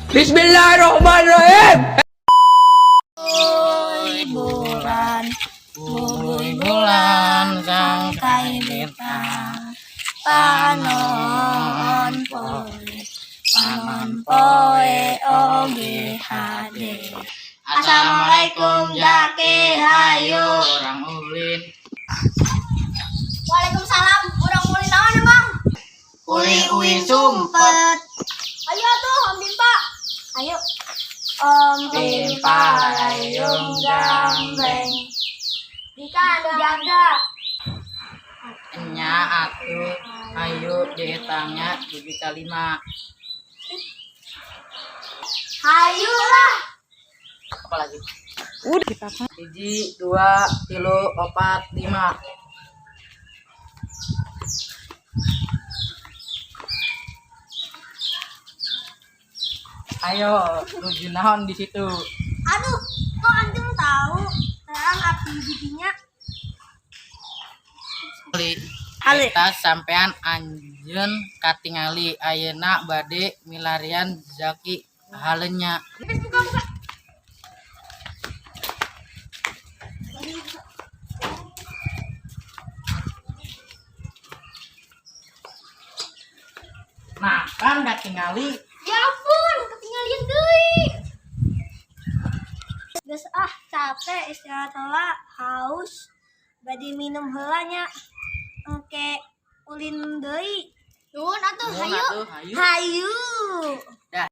Bismillahirrahmanirrahim. Bulan, Bubuy bulan sangkai bintang, panon poe, panon poe oge hade. Assalamualaikum, Jaki, hayu. Urang ulin. Waalaikumsalam, urang ulin naon emang? Uli uin sumpet. Ayo atuh, Om Bimpa. Ayo. Om Bimpa layung gambleng. Dika anu jaga. Enya atuh, ayo dietangnya dugi ka 5. Hayu lah. Apa lagi? Udah kita kan. 1, 2, 3, 4, 5. Ayo, nuju naon di situ? Aduh, kok antum tahu? Terang api giginya. Ali. Ali. Eta sampean anjeun katingali ayeuna bade milarian Zaki halenya. Buka, buka. Nah, kan katingali. Ya ampun, ketinggalan deui. Geus ah, capek istirahat heula, haus. Bade minum heula nya. Engke ulin deui. Nuhun atuh, Nuhun hayu. atuh, hayu. Hayu. Dah.